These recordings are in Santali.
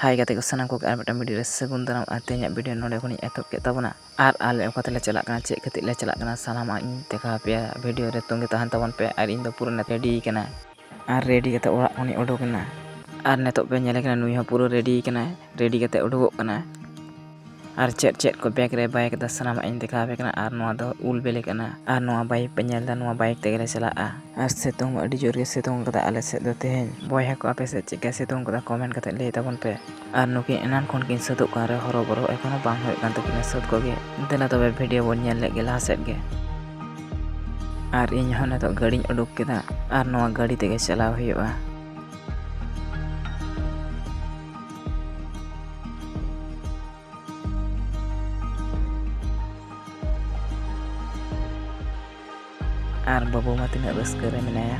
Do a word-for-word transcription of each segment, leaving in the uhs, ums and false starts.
ᱦᱟᱭ ᱜᱟᱛᱮ ᱠᱚ ᱥᱟᱱᱟᱢ ᱠᱚᱜᱮ ᱟᱨ ᱢᱤᱫᱴᱟᱝ ᱵᱷᱤᱰᱤᱭᱳ ᱨᱮ ᱥᱟᱹᱜᱩᱱ ᱫᱟᱨᱟᱢ᱾ ᱟᱨ ᱛᱮᱦᱮᱧᱟᱜ ᱵᱷᱤᱰᱤᱭᱳ ᱱᱚᱰᱮ ᱠᱷᱚᱱᱤᱧ ᱮᱛᱚᱦᱚᱵ ᱠᱮᱫ ᱛᱟᱵᱚᱱᱟ᱾ ᱟᱨ ᱟᱞᱮ ᱚᱠᱟ ᱛᱮᱞᱮ ᱪᱟᱞᱟᱜ ᱠᱟᱱᱟ, ᱪᱮᱫ ᱠᱷᱟᱹᱛᱤᱨ ᱞᱮ ᱪᱟᱞᱟᱜ ᱠᱟᱱᱟ, ᱥᱟᱱᱟᱢᱟᱜ ᱤᱧ ᱫᱮᱠᱷᱟᱣ ᱟᱯᱮᱭᱟ᱾ ᱵᱷᱤᱰᱤᱭᱳ ᱨᱮ ᱛᱚᱸᱜᱮ ᱛᱟᱦᱮᱱ ᱛᱟᱵᱚᱱ ᱯᱮ ᱟᱨ ᱤᱧ ᱫᱚ ᱯᱩᱨᱟᱹ ᱨᱮᱰᱤ ᱠᱟᱱᱟ᱾ ᱟᱨ ᱨᱮᱰᱤ ᱠᱟᱛᱮ ᱚᱲᱟᱜ ᱠᱷᱚᱱᱤᱧ ᱩᱰᱩᱠ ᱮᱱᱟ᱾ ᱟᱨ ᱱᱤᱛᱚᱜ ᱯᱮ ᱧᱮᱞᱮ ᱠᱟᱱᱟ, ᱱᱩᱭ ᱦᱚᱸ ᱯᱩᱨᱟᱹ ᱨᱮᱰᱤ ᱠᱟᱱᱟᱭ, ᱨᱮᱰᱤ ᱠᱟᱛᱮ ᱩᱰᱩᱠᱚᱜ ᱠᱟᱱᱟ᱾ ᱟᱨ ᱪᱮᱫ ᱪᱮᱫ ᱠᱚ ᱵᱮᱜᱽ ᱨᱮ ᱵᱟᱭ ᱠᱟᱫᱟ, ᱥᱟᱱᱟᱢᱟᱜ ᱤᱧ ᱫᱮᱠᱷᱟᱣ ᱟᱯᱮ ᱠᱟᱱᱟ᱾ ᱟᱨ ᱱᱚᱣᱟ ᱫᱚ ᱩᱞ ᱵᱤᱞᱤ ᱠᱟᱱᱟ᱾ ᱟᱨ ᱱᱚᱣᱟ ᱵᱟᱭᱤᱠ ᱯᱮ ᱧᱮᱞ ᱮᱫᱟ, ᱱᱚᱣᱟ ᱵᱟᱭᱤᱠ ᱛᱮᱜᱮ ᱞᱮ ᱪᱟᱞᱟᱜᱼᱟ᱾ ᱟᱨ ᱥᱤᱛᱩᱝ ᱦᱚᱸ ᱟᱹᱰᱤ ᱡᱳᱨ ᱜᱮ ᱥᱤᱛᱩᱝ ᱠᱟᱫᱟ ᱟᱞᱮ ᱥᱮᱫ ᱫᱚ ᱛᱮᱦᱮᱧ᱾ ᱵᱚᱭᱦᱟ ᱠᱚ, ᱟᱯᱮ ᱥᱮᱫ ᱪᱮᱫ ᱞᱮᱠᱟ ᱥᱤᱛᱩᱝ ᱠᱟᱫᱟ, ᱠᱚᱢᱮᱱᱴ ᱠᱟᱛᱮ ᱞᱟᱹᱭ ᱛᱟᱵᱚᱱ ᱯᱮ᱾ ᱟᱨ ᱱᱩᱠᱤᱱ ᱮᱱᱟᱱ ᱠᱷᱚᱱ ᱠᱤᱱ ᱥᱟᱹᱛᱚᱜ ᱠᱟᱱ ᱨᱮ ᱦᱚᱨᱚᱵᱚᱨᱚ ᱮᱠᱷᱚᱱᱳ ᱵᱟᱝ ᱦᱩᱭᱩᱜ ᱠᱟᱱ ᱛᱟᱹᱠᱤᱱᱟ ᱥᱟᱹᱛ ᱠᱚᱜᱮ᱾ ᱫᱮᱞᱟ ᱛᱚᱵᱮ ᱵᱷᱤᱰᱤᱭᱳ ᱵᱚᱱ ᱧᱮᱞ ᱞᱮᱫ ᱜᱮ ᱞᱟᱦᱟ ᱥᱮᱫ ᱜᱮ᱾ ᱟᱨ ᱤᱧ ᱦᱚᱸ ᱱᱤᱛᱚᱜ ᱜᱟᱹᱰᱤᱧ ᱩᱰᱩᱠ ᱠᱮᱫᱟ᱾ ᱟᱨ ᱱᱚᱣᱟ ᱜᱟᱹᱰᱤ ᱛᱮᱜᱮ ᱪᱟᱞᱟᱣ ᱦᱩᱭᱩᱜᱼᱟ᱾ ᱟᱨ ᱵᱟᱹᱵᱩ ᱢᱟ ᱛᱤᱱᱟᱹᱜ ᱨᱟᱹᱥᱠᱟᱹ ᱨᱮ ᱢᱮᱱᱟᱭᱟ᱾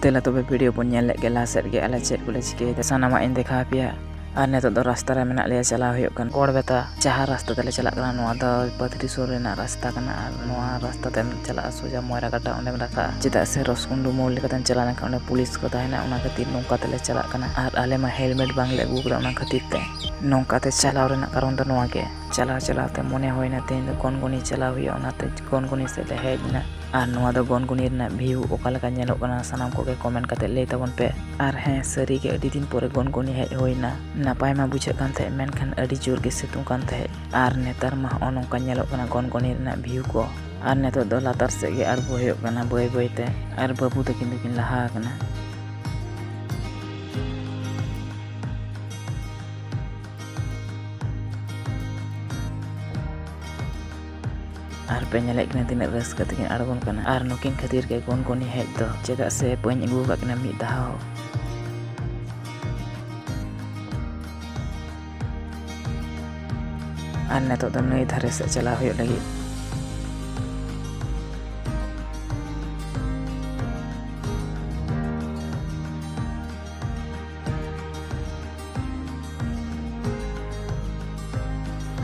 ᱫᱮᱞᱟ ᱛᱚᱵᱮ ᱵᱷᱤᱰᱤᱭᱳ ᱵᱚᱱ ᱧᱮᱞ ᱞᱮᱫ ᱜᱮ ᱞᱟᱦᱟ ᱥᱮᱫ ᱜᱮ, ᱟᱞᱮ ᱪᱮᱫ ᱠᱚᱞᱮ ᱪᱤᱠᱟᱹᱭᱮᱫᱟ, ᱥᱟᱱᱟᱢᱟᱜ ᱤᱧ ᱫᱮᱠᱷᱟᱣ ᱟᱯᱮᱭᱟ᱾ ᱟᱨ ᱱᱤᱛᱚᱜ ᱫᱚ ᱨᱟᱥᱛᱟ ᱨᱮ ᱢᱮᱱᱟᱜ ᱞᱮᱭᱟ, ᱪᱟᱞᱟᱣ ᱦᱩᱭᱩᱜ ᱠᱟᱱᱟ ᱜᱚᱲᱵᱮᱛᱟ᱾ ᱡᱟᱦᱟᱸ ᱨᱟᱥᱛᱟ ᱛᱮᱞᱮ ᱪᱟᱞᱟᱜ ᱠᱟᱱᱟ, ᱱᱚᱣᱟ ᱫᱚ ᱯᱟᱹᱛᱷᱨᱤ ᱥᱩᱨ ᱨᱮᱱᱟᱜ ᱨᱟᱥᱛᱟ ᱠᱟᱱᱟ᱾ ᱟᱨ ᱱᱚᱣᱟ ᱨᱟᱥᱛᱟ ᱛᱮᱢ ᱪᱟᱞᱟᱜᱼᱟ ᱥᱚᱡᱟ ᱢᱚᱭᱨᱟ ᱜᱟᱰᱟ, ᱚᱸᱰᱮᱢ ᱨᱟᱠᱟᱵᱼᱟ᱾ ᱪᱮᱫᱟᱜ ᱥᱮ ᱨᱚᱥᱠᱩᱱᱰᱩ ᱢᱳᱲ ᱞᱮᱠᱟᱛᱮᱢ ᱪᱟᱞᱟᱣ ᱞᱮᱱᱠᱷᱟᱱ ᱚᱸᱰᱮ ᱯᱩᱞᱤᱥ ᱠᱚ ᱛᱟᱦᱮᱱᱟ, ᱚᱱᱟ ᱠᱷᱟᱹᱛᱤᱨ ᱱᱚᱝᱠᱟ ᱛᱮᱞᱮ ᱪᱟᱞᱟᱜ ᱠᱟᱱᱟ᱾ ᱟᱨ ᱟᱞᱮ ᱢᱟ ᱦᱮᱞᱢᱮᱴ ᱵᱟᱝᱞᱮ ᱟᱹᱜᱩ ᱟᱠᱟᱫᱟ, ᱚᱱᱟ ᱠᱷᱟᱹᱛᱤᱨ ᱛᱮ ᱱᱚᱝᱠᱟ ᱛᱮ ᱪᱟᱞᱟᱣ ᱨᱮᱱᱟᱜ ᱠᱟᱨᱚᱱ ᱫᱚ ᱱᱚᱣᱟ ᱜᱮ᱾ ᱪᱟᱞᱟᱣ ᱪᱟᱞᱟᱣ ᱛᱮ ᱢᱚᱱᱮ ᱦᱩᱭᱱᱟ ᱛᱮᱦᱮᱧ ᱫᱚ ᱜᱚᱱᱜᱚᱱᱤ ᱪᱟᱞᱟᱣ ᱦᱩᱭᱩᱜᱼᱟ, ᱚᱱᱟᱛᱮ ᱜᱚᱱᱜᱚᱱᱤ ᱥᱮᱫ ᱞᱮ ᱦᱮᱡ ᱮᱱᱟ᱾ ᱟᱨ ᱱᱚᱣᱟ ᱫᱚ ᱜᱚᱱᱜᱚᱱᱤ ᱨᱮᱱᱟᱜ ᱵᱷᱤᱭᱩ ᱚᱠᱟ ᱞᱮᱠᱟ ᱧᱮᱞᱚᱜ ᱠᱟᱱᱟ, ᱥᱟᱱᱟᱢ ᱠᱚᱜᱮ ᱠᱚᱢᱮᱱᱴ ᱠᱟᱛᱮ ᱞᱟᱹᱭ ᱛᱟᱵᱚᱱ ᱯᱮ᱾ ᱟᱨ ᱦᱮᱸ, ᱥᱟᱹᱨᱤ ᱜᱮ ᱟᱹᱰᱤ ᱫᱤᱱ ᱯᱚᱨᱮ ᱜᱚᱱᱜᱚᱱᱤ ᱦᱮᱡ ᱦᱩᱭᱱᱟ᱾ ᱱᱟᱯᱟᱭ ᱢᱟ ᱵᱩᱡᱷᱟᱹᱜ ᱠᱟᱱ ᱛᱟᱦᱮᱸᱫ, ᱢᱮᱱᱠᱷᱟᱱ ᱟᱹᱰᱤ ᱡᱳᱨ ᱜᱮ ᱥᱤᱛᱩᱝ ᱠᱟᱱ ᱛᱟᱦᱮᱸᱫ᱾ ᱟᱨ ᱱᱮᱛᱟᱨ ᱢᱟ ᱦᱚᱸᱜᱼᱚ ᱱᱚᱝᱠᱟ ᱧᱮᱞᱚᱜ ᱠᱟᱱᱟ ᱜᱚᱱᱜᱚᱱᱤ ᱨᱮᱱᱟᱜ ᱵᱷᱤᱭᱩ ᱠᱚ᱾ ᱟᱨ ᱱᱤᱛᱚᱜ ᱫᱚ ᱞᱟᱛᱟᱨ ᱥᱮᱫ ᱜᱮ ᱟᱬᱜᱚ ᱦᱩᱭᱩᱜ ᱠᱟᱱᱟ ᱵᱟᱹᱭ ᱵᱟᱹᱭ ᱛᱮ᱾ ᱟᱨ ᱵᱟᱹᱵᱩ ᱛᱟᱹᱠᱤᱱ ᱫᱚᱠᱤᱱ ᱞᱟᱦᱟ ᱟᱠᱟᱱᱟ᱾ ᱟᱨ ᱯᱮ ᱧᱮᱞᱮᱫ ᱠᱤᱱᱟ ᱛᱤᱱᱟᱹᱜ ᱨᱟᱹᱥᱠᱟᱹ ᱛᱮᱠᱤᱱ ᱟᱬᱜᱚᱱ ᱠᱟᱱᱟ᱾ ᱟᱨ ᱱᱩᱠᱤᱱ ᱠᱷᱟᱹᱛᱤᱨ ᱜᱮ ᱜᱚᱱᱜᱚᱱᱤ ᱦᱮᱡ ᱫᱚ, ᱪᱮᱫᱟᱜ ᱥᱮ ᱵᱟᱹᱧ ᱟᱹᱜᱩ ᱟᱠᱟᱫ ᱠᱤᱱᱟ ᱢᱤᱫ ᱫᱷᱟᱣ ᱦᱚᱸ᱾ ᱟᱨ ᱱᱤᱛᱚᱜ ᱫᱚ ᱱᱟᱹᱭ ᱫᱷᱟᱨᱮ ᱥᱮᱫ ᱪᱟᱞᱟᱣ ᱦᱩᱭᱩᱜ ᱞᱟᱹᱜᱤᱫ᱾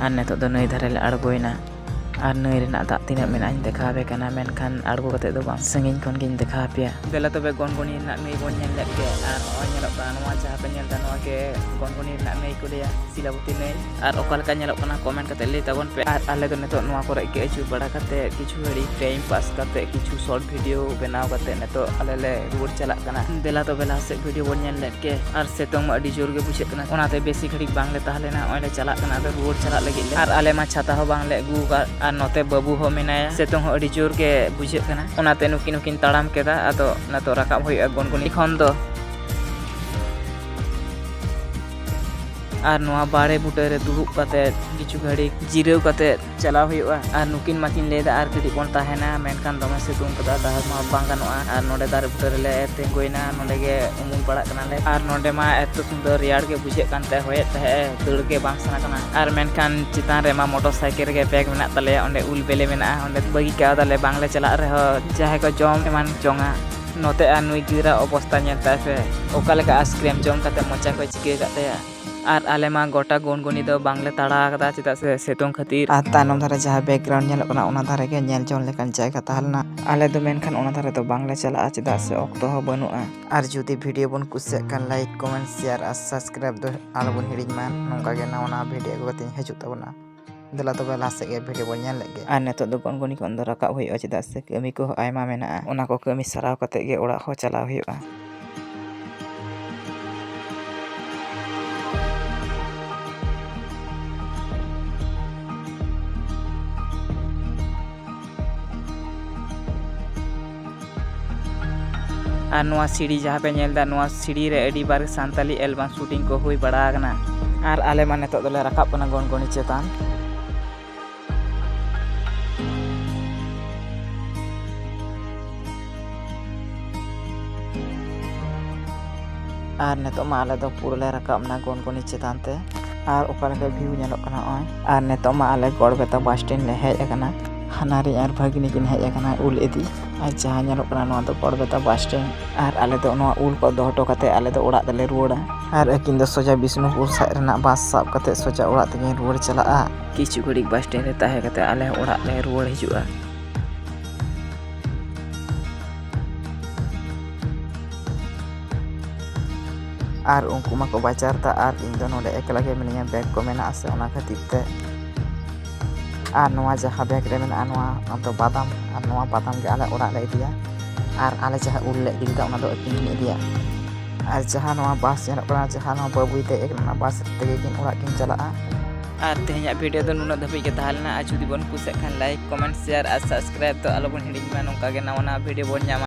ᱟᱨ ᱱᱤᱛᱚᱜ ᱫᱚ ᱱᱟᱹᱭ ᱫᱷᱟᱨᱮ ᱞᱮ ᱟᱬᱜᱚᱭᱮᱱᱟ᱾ ᱟᱨ ᱱᱟᱹᱭ ᱨᱮᱱᱟᱜ ᱫᱟᱜ ᱛᱤᱱᱟᱹᱜ ᱢᱮᱱᱟᱜᱼᱟ ᱤᱧ ᱫᱮᱠᱷᱟᱣ ᱟᱯᱮ ᱠᱟᱱᱟ, ᱢᱮᱱᱠᱷᱟᱱ ᱟᱬᱜᱚ ᱠᱟᱛᱮ ᱫᱚ ᱵᱟᱝ, ᱥᱟᱺᱜᱤᱧ ᱠᱷᱚᱱ ᱜᱤᱧ ᱫᱮᱠᱷᱟᱣ ᱟᱯᱮᱭᱟ᱾ ᱫᱮᱞᱟ ᱛᱚᱵᱮ ᱜᱚᱱᱜᱚᱱᱤ ᱨᱮᱱᱟᱜ ᱱᱟᱹᱭ ᱵᱚᱱ ᱧᱮᱞ ᱞᱮᱫ ᱜᱮ᱾ ᱟᱨ ᱱᱚᱜᱼᱚᱭ ᱧᱮᱞᱚᱜ ᱠᱟᱱᱟ, ᱱᱚᱣᱟ ᱡᱟᱦᱟᱸ ᱯᱮ ᱧᱮᱞ ᱮᱫᱟ, ᱱᱚᱣᱟ ᱜᱮ ᱜᱚᱱᱜᱚᱱᱤ ᱨᱮᱱᱟᱜ ᱱᱟᱹᱭ ᱠᱚ ᱞᱟᱹᱭᱟ, ᱥᱤᱞᱟᱵᱚᱛᱤ ᱱᱟᱹᱭ᱾ ᱟᱨ ᱚᱠᱟ ᱞᱮᱠᱟ ᱧᱮᱞᱚᱜ ᱠᱟᱱᱟ, comment ᱠᱟᱛᱮ ᱞᱟᱹᱭ ᱛᱟᱵᱚᱱ ᱯᱮ᱾ ᱟᱨ ᱟᱞᱮ ᱫᱚ ᱱᱤᱛᱚᱜ ᱱᱚᱣᱟ ᱠᱚᱨᱮ ᱜᱮ ᱟᱹᱪᱩᱨ ᱵᱟᱲᱟ ᱠᱟᱛᱮ, ᱠᱤᱪᱷᱩ ᱜᱷᱟᱹᱲᱤᱡ time pass ᱠᱟᱛᱮ, ᱠᱤᱪᱷᱩ short video ᱵᱮᱱᱟᱣ ᱠᱟᱛᱮ, ᱱᱤᱛᱚᱜ ᱟᱞᱮ ᱞᱮ ᱨᱩᱣᱟᱹᱲ ᱪᱟᱞᱟᱜ ᱠᱟᱱᱟ᱾ ᱫᱮᱞᱟ ᱛᱚᱵᱮ ᱞᱟᱦᱟ ᱥᱮᱫ video ᱵᱚᱱ ᱧᱮᱞ ᱞᱮᱫ ᱜᱮ᱾ ᱟᱨ ᱥᱤᱛᱩᱝ ᱢᱟ ᱟᱹᱰᱤ ᱡᱳᱨ ᱜᱮ ᱵᱩᱡᱷᱟᱹᱜ ᱠᱟᱱᱟ, ᱚᱱᱟᱛᱮ ᱵᱮᱥᱤ ᱜᱷᱟᱹᱲᱤᱡ ᱵᱟᱝ ᱞᱮ ᱛᱟᱦᱮᱸ ᱞᱮᱱᱟ, ᱱᱚᱜᱼᱚᱭ ᱞᱮ ᱪᱟᱞᱟᱜ ᱠᱟᱱᱟ ᱟᱫᱚ ᱨᱩᱣᱟᱹᱲ ᱪᱟᱞᱟᱜ ᱞᱟᱹᱜᱤᱫ ᱞᱮ᱾ ᱟᱨ ᱟᱞᱮ ᱢᱟ ᱪᱷᱟᱛᱟ ᱦᱚᱸ ᱵᱟᱝ ᱞᱮ ᱟᱹᱜᱩ ᱟᱠᱟᱫ᱾ ᱟᱨ ᱱᱚᱛᱮ ᱵᱟᱹᱵᱩ ᱦᱚᱸ ᱢᱮᱱᱟᱭᱟ, ᱥᱤᱛᱩᱝ ᱦᱚᱸ ᱟᱹᱰᱤ ᱡᱳᱨ ᱜᱮ ᱵᱩᱡᱷᱟᱹᱜ ᱠᱟᱱᱟ, ᱚᱱᱟᱛᱮ ᱱᱩᱠᱤᱱ ᱦᱚᱸᱠᱤᱱ ᱛᱟᱲᱟᱢ ᱠᱮᱫᱟ᱾ ᱟᱫᱚ ᱱᱤᱛᱚᱜ ᱨᱟᱠᱟᱵ ᱦᱩᱭᱩᱜᱼᱟ ᱜᱚᱱᱜᱚᱱᱤ ᱠᱷᱚᱱ ᱫᱚ᱾ ᱟᱨ ᱱᱚᱣᱟ ᱵᱟᱲᱮ ᱵᱩᱴᱟᱹ ᱨᱮ ᱫᱩᱲᱩᱵ ᱠᱟᱛᱮ, ᱠᱤᱪᱷᱩ ᱜᱷᱟᱹᱲᱤᱡ ᱡᱤᱨᱟᱹᱣ ᱠᱟᱛᱮ ᱪᱟᱞᱟᱣ ᱦᱩᱭᱩᱜᱼᱟ᱾ ᱟᱨ ᱱᱩᱠᱤᱱ ᱢᱟᱠᱤᱱ ᱞᱟᱹᱭᱫᱟ ᱟᱨ ᱠᱟᱹᱴᱤᱡ ᱵᱚᱱ ᱛᱟᱦᱮᱱᱟ, ᱢᱮᱱᱠᱷᱟᱱ ᱫᱚᱢᱮ ᱥᱤᱛᱩᱝ ᱠᱟᱫᱟ, ᱛᱟᱦᱮᱸ ᱢᱟ ᱵᱟᱝ ᱜᱟᱱᱚᱜᱼᱟ᱾ ᱟᱨ ᱱᱚᱰᱮ ᱫᱟᱨᱮ ᱵᱩᱴᱟᱹ ᱨᱮᱞᱮ ᱛᱤᱸᱜᱩᱭᱮᱱᱟ, ᱱᱚᱰᱮ ᱜᱮ ᱩᱢᱩᱞ ᱯᱟᱲᱟᱜ ᱠᱟᱱᱟᱞᱮ᱾ ᱟᱨ ᱱᱚᱰᱮ ᱢᱟ ᱮᱛᱚ ᱥᱩᱱᱫᱚᱨ ᱨᱮᱭᱟᱲ ᱜᱮ ᱵᱩᱡᱷᱟᱹᱜ ᱠᱟᱱ ᱛᱟᱦᱮᱸ, ᱦᱚᱭᱮᱫ ᱛᱟᱦᱮᱸᱜ ᱮ, ᱫᱟᱹᱲ ᱜᱮ ᱵᱟᱝ ᱥᱟᱱᱟ ᱠᱟᱱᱟ᱾ ᱟᱨ ᱢᱮᱱᱠᱷᱟᱱ ᱪᱮᱛᱟᱱ ᱨᱮᱢᱟ motorcycle ᱨᱮᱜᱮ bag ᱢᱮᱱᱟᱜ ᱛᱟᱞᱮᱭᱟ, ᱚᱸᱰᱮ ᱩᱞ ᱵᱮᱞᱮ ᱢᱮᱱᱟᱜᱼᱟ, ᱚᱸᱰᱮ ᱵᱟᱹᱜᱤ ᱠᱟᱣᱫᱟᱞᱮ, ᱵᱟᱝᱞᱮ ᱪᱟᱞᱟᱜ ᱨᱮᱦᱚᱸ ᱡᱟᱦᱟᱸᱭ ᱠᱚ ᱡᱚᱢ ᱮᱢᱟᱱ ᱡᱚᱝᱟ᱾ ᱱᱚᱛᱮ ᱟᱨ ᱱᱩᱭ ᱜᱤᱫᱽᱨᱟᱹ ᱚᱵᱚᱥᱛᱟ ᱧᱮᱞ ᱛᱟᱭ ᱯᱮ, ᱚᱠᱟ ᱞᱮᱠᱟ ice cream ᱡᱚᱢ ᱠᱟᱛᱮ ᱢᱚᱪᱟ ᱠᱚᱭ ᱪᱤᱠᱟᱹ ᱠᱟᱜ ᱛᱟᱭᱟ᱾ ᱟᱨ ᱟᱞᱮ ᱢᱟ ᱜᱚᱴᱟ ᱜᱚᱱᱜᱚᱱᱤ ᱫᱚ ᱵᱟᱝᱞᱮ ᱛᱟᱲᱟ ᱟᱠᱟᱫᱟ, ᱪᱮᱫᱟᱜ ᱥᱮ ᱥᱤᱛᱩᱝ ᱠᱷᱟᱹᱛᱤᱨ᱾ ᱟᱨ ᱛᱟᱭᱱᱚᱢ ᱫᱷᱟᱨᱮ ᱡᱟᱦᱟᱸ background ᱧᱮᱞᱚᱜ ᱠᱟᱱᱟ, ᱚᱱᱟ ᱫᱷᱟᱨᱮ ᱜᱮ ᱧᱮᱞ ᱡᱚᱝ ᱞᱮᱠᱟᱱ ᱡᱟᱭᱜᱟ ᱛᱟᱦᱮᱸ ᱞᱮᱱᱟ᱾ ᱟᱞᱮ ᱫᱚ ᱢᱮᱱᱠᱷᱟᱱ ᱚᱱᱟ ᱫᱷᱟᱨᱮ ᱫᱚ ᱵᱟᱝᱞᱮ ᱪᱟᱞᱟᱜᱼᱟ, ᱪᱮᱫᱟᱜ ᱥᱮ ᱚᱠᱛᱚ ᱦᱚᱸ ᱵᱟᱹᱱᱩᱜᱼᱟ᱾ ᱟᱨ ᱡᱩᱫᱤ video ᱵᱚᱱ ᱠᱩᱥᱤᱭᱟᱜ ᱠᱷᱟᱱ, like, comment, share ᱟᱨ subscribe ᱫᱚ ᱟᱞᱚᱵᱚᱱ ᱦᱤᱲᱤᱧ ᱢᱟ᱾ ᱱᱚᱝᱠᱟ ᱜᱮ ᱱᱟᱣᱟ ᱱᱟᱣᱟ video ᱟᱹᱜᱩ ᱠᱟᱛᱮᱧ ᱦᱤᱡᱩᱜ ᱛᱟᱵᱚᱱᱟ᱾ ᱫᱮᱞᱟ ᱛᱚᱵᱮ ᱞᱟᱦᱟ ᱥᱮᱫ ᱜᱮ video ᱵᱚᱱ ᱧᱮᱞ ᱞᱮᱫ ᱜᱮ᱾ ᱟᱨ ᱱᱤᱛᱚᱜ ᱫᱚ ᱜᱚᱱᱜᱚᱱᱤ ᱠᱷᱚᱱ ᱫᱚ ᱨᱟᱠᱟᱵ ᱦᱩᱭᱩᱜᱼᱟ, ᱪᱮᱫᱟᱜ ᱥᱮ ᱠᱟᱹᱢᱤ ᱠᱚᱦᱚᱸ ᱟᱭᱢᱟ ᱢᱮᱱᱟᱜᱼᱟ, ᱚᱱᱟ ᱠᱚ ᱠᱟᱹᱢᱤ ᱥᱟᱨᱟᱣ ᱠᱟᱛᱮ ᱜᱮ ᱚᱲᱟᱜ ᱦᱚᱸ ᱪᱟᱞᱟᱣ ᱦᱩᱭᱩᱜᱼᱟ᱾ ᱟᱨ ᱱᱚᱣᱟ ᱥᱤᱲᱤ ᱡᱟᱦᱟᱸ ᱯᱮ ᱧᱮᱞ ᱮᱫᱟ, ᱱᱚᱣᱟ ᱥᱤᱲᱤ ᱨᱮ ᱟᱹᱰᱤ ᱵᱟᱨ ᱥᱟᱱᱛᱟᱞᱤ album shooting ᱠᱚ ᱦᱩᱭ ᱵᱟᱲᱟ ᱟᱠᱟᱱᱟ᱾ ᱟᱨ ᱟᱞᱮ ᱢᱟ ᱱᱤᱛᱚᱜ ᱫᱚᱞᱮ ᱨᱟᱠᱟᱵ ᱠᱟᱱᱟ ᱜᱚᱱᱜᱚᱱᱤ ᱪᱮᱛᱟᱱ᱾ ᱟᱨ ᱱᱤᱛᱚᱜ ᱢᱟ ᱟᱞᱮ ᱫᱚ ᱯᱩᱨᱟᱹ ᱞᱮ ᱨᱟᱠᱟᱵ ᱮᱱᱟ ᱜᱚᱱᱜᱚᱱᱤ ᱪᱮᱛᱟᱱ ᱛᱮ᱾ ᱟᱨ ᱚᱠᱟ ᱞᱮᱠᱟ view ᱧᱮᱞᱚᱜ ᱠᱟᱱᱟ ᱱᱚᱜᱼᱚᱭ᱾ ᱟᱨ ᱱᱤᱛᱚᱜ ᱢᱟ ᱟᱞᱮ ᱜᱚᱲᱵᱮᱛᱟ bus stand ᱞᱮ ᱦᱮᱡ ᱟᱠᱟᱱᱟ᱾ ᱦᱟᱱᱟᱨᱤᱧ ᱟᱨ ᱵᱷᱟᱹᱜᱽᱱᱤ ᱠᱤᱱ ᱦᱮᱡ ᱟᱠᱟᱱᱟ ᱩᱞ ᱤᱫᱤ᱾ ᱟᱨ ᱡᱟᱦᱟᱸ ᱧᱮᱞᱚᱜ ᱠᱟᱱᱟ, ᱱᱚᱣᱟ ᱫᱚ ᱵᱚᱲᱵᱮᱛᱟ ᱵᱟᱥ ᱥᱴᱮᱱᱰ᱾ ᱟᱨ ᱟᱞᱮ ᱫᱚ ᱱᱚᱣᱟ ᱩᱞ ᱠᱚ ᱫᱚᱦᱚ ᱦᱚᱴᱚ ᱠᱟᱛᱮ ᱟᱞᱮ ᱫᱚ ᱚᱲᱟᱜ ᱛᱮᱞᱮ ᱨᱩᱣᱟᱹᱲᱟ᱾ ᱟᱨ ᱟᱹᱠᱤᱱ ᱫᱚ ᱥᱚᱡᱟ ᱵᱤᱥᱱᱩᱯᱩᱨ ᱥᱮᱫ ᱨᱮᱱᱟᱜ ᱵᱟᱥ ᱥᱟᱵ ᱠᱟᱛᱮ ᱥᱚᱡᱟ ᱚᱲᱟᱜ ᱛᱮᱠᱤᱱ ᱨᱩᱣᱟᱹᱲ ᱪᱟᱞᱟᱜᱼᱟ᱾ ᱠᱤᱪᱷᱩ ᱜᱷᱟᱹᱲᱤᱡ ᱵᱟᱥ ᱥᱴᱮᱱᱰ ᱨᱮ ᱛᱟᱦᱮᱸ ᱠᱟᱛᱮ ᱟᱞᱮ ᱦᱚᱸ ᱚᱲᱟᱜ ᱞᱮ ᱨᱩᱣᱟᱹᱲ ᱦᱤᱡᱩᱜᱼᱟ᱾ ᱟᱨ ᱩᱱᱠᱩ ᱢᱟᱠᱚ ᱵᱟᱡᱟᱨ ᱫᱟ, ᱟᱨ ᱤᱧ ᱫᱚ ᱱᱚᱰᱮ ᱮᱠᱞᱟ ᱜᱮ ᱢᱤᱱᱟᱹᱧᱟ, ᱵᱮᱜᱽ ᱠᱚ ᱢᱮᱱᱟᱜᱼᱟ ᱥᱮ, ᱚᱱᱟ ᱠᱷᱟᱹᱛᱤᱨ ᱛᱮ᱾ ᱟᱨ ᱱᱚᱣᱟ ᱡᱟᱦᱟᱸ ᱵᱮᱜᱽ ᱨᱮ ᱢᱮᱱᱟᱜᱼᱟ, ᱱᱚᱣᱟ ᱫᱚ ᱵᱟᱫᱟᱢ, ᱟᱨ ᱱᱚᱣᱟ ᱵᱟᱫᱟᱢ ᱜᱮ ᱟᱞᱮ ᱚᱲᱟᱜ ᱞᱮ ᱤᱫᱤᱭᱟ᱾ ᱟᱨ ᱟᱞᱮ ᱡᱟᱦᱟᱸ ᱩᱞ ᱞᱮ ᱤᱫᱤ ᱞᱮᱫᱟ, ᱚᱱᱟ ᱫᱚ ᱟᱹᱠᱤᱱ ᱠᱤᱱ ᱤᱫᱤᱭᱟ᱾ ᱟᱨ ᱡᱟᱦᱟᱸ ᱱᱚᱣᱟ ᱵᱟᱥ ᱧᱮᱞᱚᱜ ᱠᱟᱱᱟ, ᱡᱟᱦᱟᱸ ᱱᱚᱣᱟ ᱵᱟᱹᱵᱩᱭ ᱫᱮᱡ ᱟᱠᱟᱱᱟ, ᱚᱱᱟ ᱵᱟᱥ ᱛᱮᱜᱮ ᱠᱤᱱ ᱚᱲᱟᱜ ᱠᱤᱱ ᱪᱟᱞᱟᱜᱼᱟ᱾ ᱟᱨ ᱛᱮᱦᱮᱧᱟᱜ ᱵᱷᱤᱰᱤᱭᱳ ᱫᱚ ᱱᱩᱱᱟᱹᱜ ᱫᱷᱟᱹᱵᱤᱡ ᱜᱮ ᱛᱟᱦᱮᱸ ᱞᱮᱱᱟ᱾ ᱟᱨ ᱡᱩᱫᱤ ᱵᱚᱱ ᱠᱩᱥᱤᱭᱟᱜ ᱠᱷᱟᱱ, ᱞᱟᱭᱤᱠ, ᱠᱚᱢᱮᱱᱴ, ᱥᱮᱭᱟᱨ ᱟᱨ ᱥᱟᱵᱥᱠᱨᱟᱭᱤᱵ ᱫᱚ ᱟᱞᱚᱵᱚᱱ ᱦᱤᱲᱤᱧ ᱢᱟ᱾ ᱱᱚᱝᱠᱟ ᱜᱮ ᱱᱟᱣᱟ ᱱᱟᱣᱟ ᱵᱷᱤᱰᱤᱭᱳ ᱵᱚᱱ ᱧᱟᱢᱟ᱾